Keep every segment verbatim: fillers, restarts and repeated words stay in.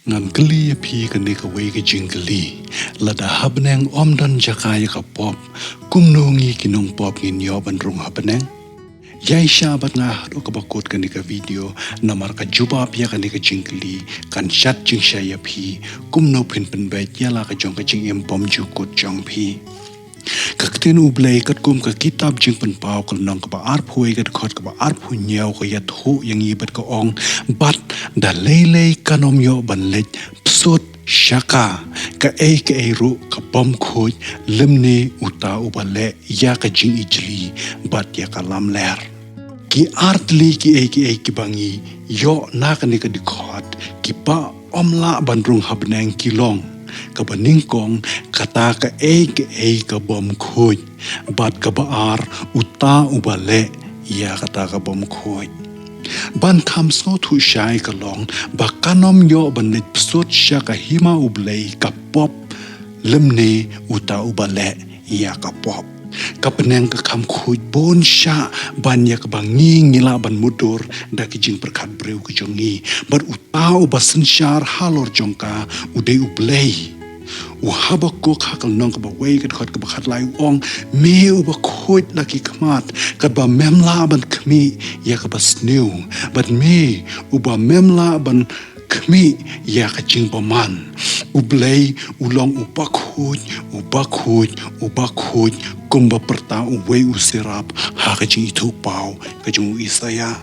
Ngan kylli ïa phi kane kawei ka jingkylli. Lada ha bneng ym don jaka ïa ka pop, kumno ngi ki nongpop ngin ïoh ban rung ha bneng? Ïai shah bad nga haduh kaba kut kane ka video, namar ka jubab ïa kane ka jingkylli kan shad jingshai ïa phi, kumno phin pynbeit ïa la ka jong ka jingim bymjukut jong phi. Ka ktien U Blei katkum ka kitab Jingpynpaw ka lynnong kaba arphew wei ka dkhot kaba arphew hynñiew ka ïathuh ïa ngi bad ka ong, bad da lei lei kan ym ïoh ban leit bsut sha ka, kaei kaei ruh ka bym khuid, lymne uta uba leh ïa ka jingijli bad ïa ka lamler. Ki artylli kiei kiei kiba ngi ïoh na kane ka dkhot, kiba ym lah ban rung ha bneng ki long: kaba nyngkong, kata kaei kaei ka bym khuid, bad kaba ar, uta uba leh ïa kata ka bym khuid. Ban kham sngewthuh shai ka long ba kan ym ïoh ban leit bsut sha ka hima U Blei ka pop, lymne uta uba leh ïa ka pop. Ka bneng ka kham khuid bun shah ban ïa kaba ngi ngi lah ban mutdur da ki jingpyrkhat briew ka jong ngi. Bad uta uba synshar halor jong ka u dei U Blei. U Habakuk ha ka lynnong kaba wei ka dkhot kaba khatlai u ong, me uba khuid la ki khmat, katba mem lah ban khmih ïa kaba sniew, bad me uba mem lah ban khmih ïa ka jingbymman. U Blei u long uba khuid, uba khuid, uba khuid, kumba pyrta uwei u seraph ha ka jingithuhpaw ka jong u Isaïah.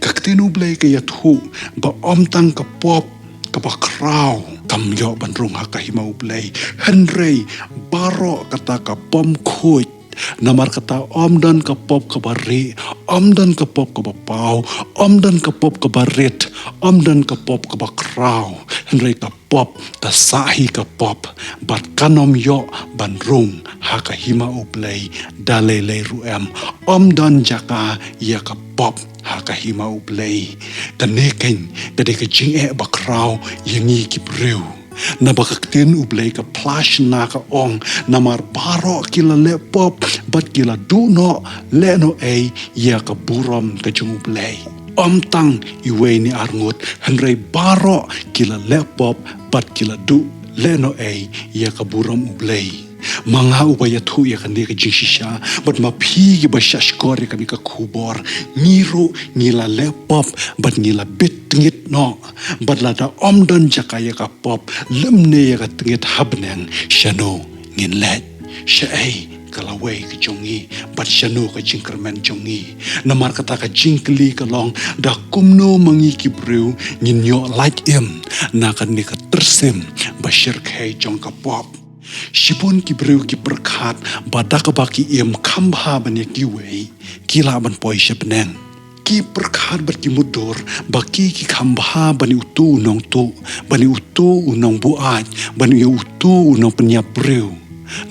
Ka ktien U Blei ka ïathuh ba ym tang ka pop kaba khraw kam ïoh ban rung ha ka hima U Blei, hynrei baroh kata ka bym khuid. Namar kata ym don ka pop kaba rieh, ym don ka pop kaba paw, ym don ka pop kaba rit, ym don ka pop kaba khraw, hynrei ka pop ka sah hi ka pop, bad kan ym ïoh ban rung ha ka hima U Blei da lei lei ruh em. Ym don jaka ïa ka pop ha ka hima U Blei. Kane keiñ ka dei ka jingeh bakhraw ïa ngi ki briew. Naba ka ktien U Blei ka phla shynna ka ong, namar baroh ki la leh pop bad ki la duh noh lehnohei ïa ka burom ka jong U Blei. Ym tang iwei ne ar ngut, hynrei baroh ki la leh pop bad ki la duh lehnohei ïa ka burom U Blei. Ma nga uba ïathuh ïa kane ka jingshisha, bad ma phi kiba shahshkor ïa kane ka khubor, ngi ruh ngi la leh pop bad ngi la bit tngit noh. Bad lada ym don jaka ïa ka pop lymne ïa ka tngit ha bneng, shano ngin leit? Shaei ka lawei ka jong ngi, bad shano ka jingkyrmen jong ngi? Namar kata ka jingkylli ka long, da kumno ma ngi ki briew ngin ïoh lait im na kane ka tyrsim ba shyrkhei jong ka pop? Shibun ki briew ki pyrkhat ba da kaba ki im kham bha ban ïa kiwei, ki lah ban poi sha bneng. Ki pyrkhat bad ki mutdur ba ki ki kham bha ban ïa uto u nongtuh, ban ïa uto u nongbuaid, ban ïa uto u nongpynïap briew.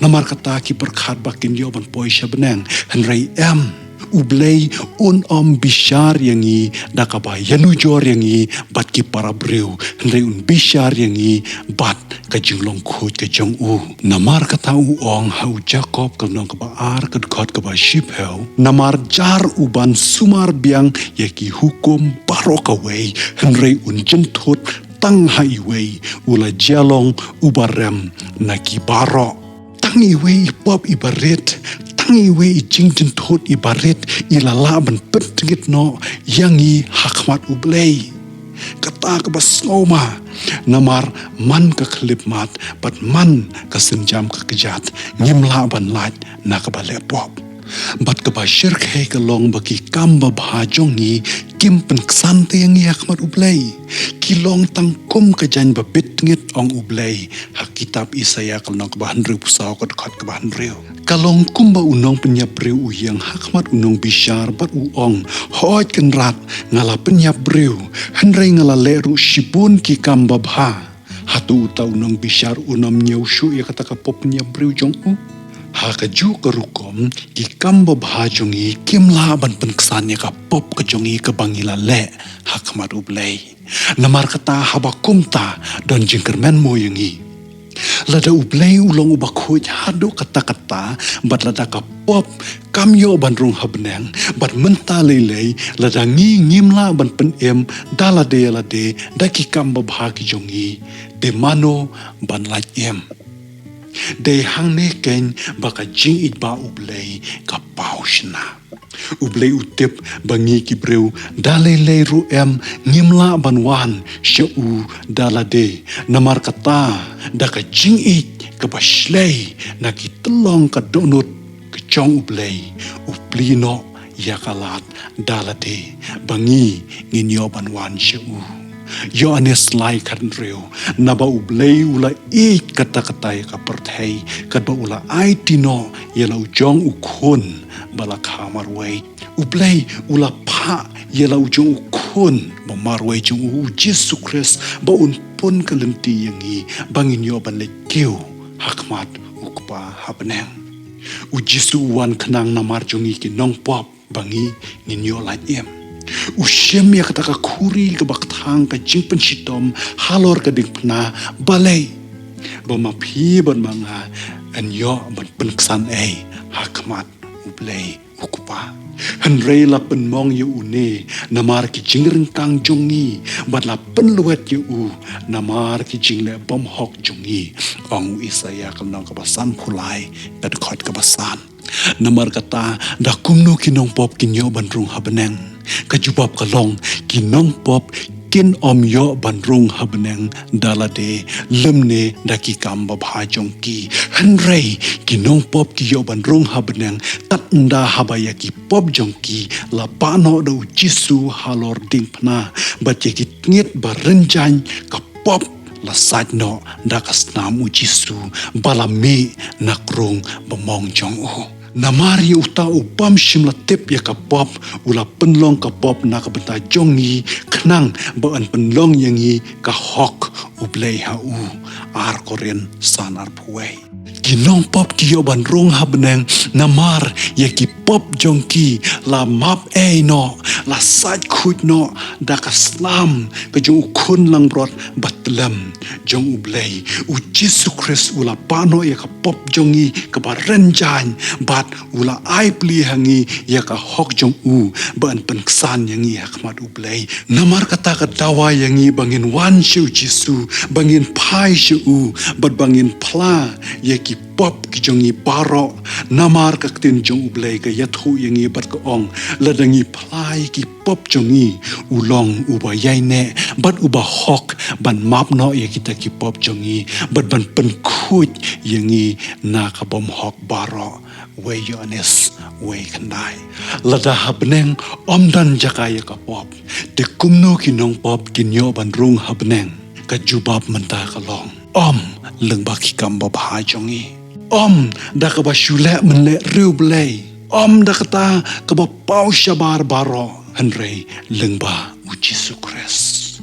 Namar kata ki pyrkhat ba kin ïoh ban poi sha bneng, hynrei em. U Blei un ym bishar ïa ngi da kaba ïanujor ïa ngi bad ki para briew, hynrei un bishar ïa ngi bad ka jinglong khuid ka jong u. Namar kata u ong ha u Jakob ka lynnong kaba ar ka dkhot kaba shiphew, namar jar u ban sumar biang ïa ki hukum baroh kawei, hynrei un jynthut tang ha iwei, u la jia long uba rem na ki baroh. Tang iwei i pop iba rit, tang iwei i jingjynthut iba rit, i la lah ban pyntngit noh ïa ngi ha khmat U Blei. Kata kaba sngewma, namar man ka khyllipmat bad man ka sienjam ka kjat, ngim lah ban lait na kaba leh pop. Bad kaba shyrkhei ka long ba ki kam babha jong ngi kim pynksan te ïa ngi ha khmat U Blei. Ki long tang kum ka jaiñ ba bit tngit, ong U Blei ha kitab Isaïah ka lynnong kaba hynriewphew saw ka dkhot kaba hynriew. Ka long kumba u nongpynïap briew u ïeng ha khmat u nongbishar bad u ong, hooid kynrad, nga la pynïap briew, hynrei nga la leh ruh shibun ki kam babha. Hato uta u nongbishar un ym ñiew shuh ïa kata ka pop pynïap briew jong u? Ha kajuh ka rukom, ki kam babha jong ngi kim lah ban pynksan ïa ka pop ka jong ngi kaba ngi la leh ha khmat U Blei. Namar kata haba kumta, don jingkyrmen mo ïa ngi. Lada U Blei u long uba khuid haduh katta katta, bad lada ka pop kam ïoh ban rung ha bneng, bad mynta lei lei, lada ngi ngim lah ban pynim da lade lade da ki kam babha ki jong ngi, te mano ban lait im? Dei hangne keiñ ba ka jingïeit ba U Blei ka paw shna. U Blei u tip ba ngi ki briew da lei lei ruh em ngim lah ban wan sha u da lade. Namar kata, da ka jingïeit kaba shlei na ki tyllong ka dohnud ka jong U Blei, u plie noh ïa ka lad da lade ba ngi ngin ïoh ban wan sha u. Ïoannis lai khathynriew, naba U Blei u la ïeit katta katta ïa ka pyrthei, katba u la aiti noh ïa la u jong u khun ba la kha marwei. U Blei u la phah ïa la u jong u khun ba marwei jong u, U Jisu Khrist, ba un pun ka lynti ïa ngi ba ngin ïoh ban leit kiew ha khmat U Kpa ha bneng. U Jisu u wan khnang namar jong ngi ki nongpop ba ngi ngin ïoh lait im. U shim ïa kata ka khuri kaba kthang ka jingpynshitom halor ka diengphna, balei? Ba ma phi bad ma nga yn ïoh ban pynksan ei ha khmat U Blei U Kpa. Hynrei la pynmong ïa une namar ki jingryngkang jong ngi, bad la pynlwet ïa u namar ki jingleh bymhok jong ngi, ong u Isaïah ka lynnong kaba sanphew lai, ka dkhot kaba san. Namar kata, da kumno ki nongpop kin ïoh ban rung ha bneng? Ka jubab ka long, ki nongpop kin ym ïoh ban rung ha bneng da lade, lymne da ki kam babha jong ki. Hynrei ki nongpop ki ïoh ban rung ha bneng tad ynda haba ïa ki pop jong ki la pah noh da U Jisu halor diengphna, bad ïa ki tngiat ba rynjaiñ ka pop la sait noh da ka snam U Jisu ba la mih na krung bymong jong u. Namar ïa uta u bym shym la tip ïa ka pop, u la pynlong ka pop na ka bynta jong ngi, khnang ba yn pynlong ïa ngi ka hok U Blei ha u. Ar Korinth san arphew wei. Ki nongpop ki ïoh ban rung ha bneng namar ïa ki pop jong ki la map ei noh, la sait khuid noh da ka snam ka jong u khun langbrot ba tyllem jong U Blei. U Jisu Khrist u la pah noh ïa ka pop jong ngi kaba rynjaiñ, bad u la ai plie ha ngi ïa ka hok jong u ba yn pynksan ïa ngi ha khmat U Blei. Namar kata ka dawa ïa ngi ba ngin wan sha U Jisu, ba ngin phai sha u, bad ba ngin phla ïa ki pop ki jong ngi baroh. Namar ka ktien jong U Blei ka ïathuh ïa ngi bad ka ong, lada ngi phla ïa ki pop jong ngi, u long uba ïaineh bad uba hok ban map noh ïa kita ki pop jong ngi, bad ban pynkhuid ïa ngi na ka bymhok baroh. Wei Ïoannis wei khyndai. Lada ha bneng ym don jaka ïa ka pop, te kumno ki nongpop kin ïoh ban rung ha bneng? Ka jubab mynta ka long, ym lyngba ki kam babha jong ngi, ym da kaba shu leh mynleh riewblei, ym da kata kaba paw shabar baroh, hynrei lyngba U Jisu Khrist.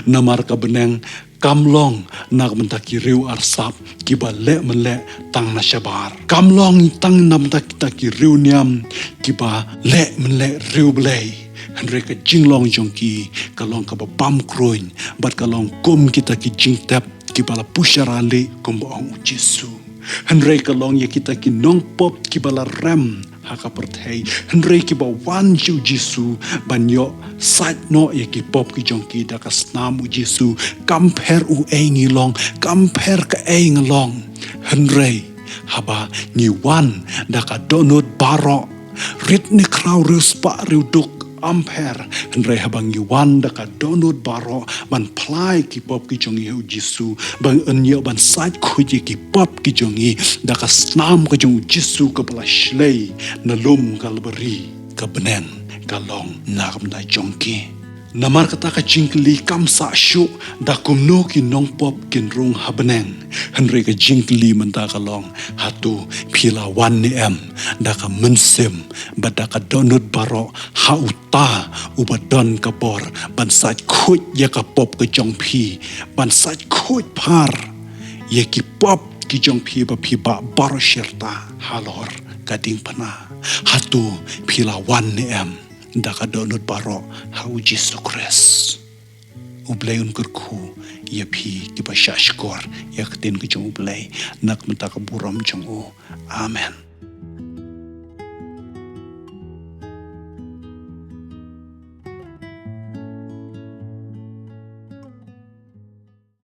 Namar ka bneng kam long na ka bynta ki riew arsap kiba leh mynleh tang na shabar. Kam long tang na bynta kita ki riewniam kiba leh mynleh riewblei. Hynrei ka jinglong jong ki ka long kaba bam kruiñ, bad ka long kum kita ki jingtep kiba la pushara lih, kumba ong U Jisu. Hynrei ka long ïa kita ki nongpop kiba la rem ha ka pyrthei, hynrei kiba wan sha U Jisu ban ïoh sait noh ïa ki pop ki jong ki da ka snam U Jisu. Kam pher uei ngi long, kam pher kaei nga long, hynrei haba ngi wan da ka dohnud baroh, rit ne khraw, riewspah, riewduk, ym pher, hynrei haba ngi wan da ka dohnud baroh ban phla ïa ki pop ki jong ngi ha U Jisu, ba yn ïoh ban sait khuid ïa ki pop ki jong ngi da ka snam ka jong U Jisu kaba la shlei na lum Kalbari, ka bneng ka long na ka bynta jong ki. Namar kata ka jingkylli kam sah shuh da kumno ki nongpop kin rung ha bneng, hynrei ka jingkylli mynta ka long, hato phi la wan ne em da ka mynsiem bad da ka dohnud baroh ha uta uba don ka bor ban sait khuid ïa ka pop ka jong phi, ban sait khuid phar ïa ki pop ki jong phi ba phi bah baroh shirta halor ka diengphna? Hato phi la wan ne em da ka dohnud baroh ha U Jisu Khrist? U Blei un kyrkhu ïa phi kiba shahshkor ïa ka ktien ka jong U Blei na ka bynta ka burom jong u. Amen.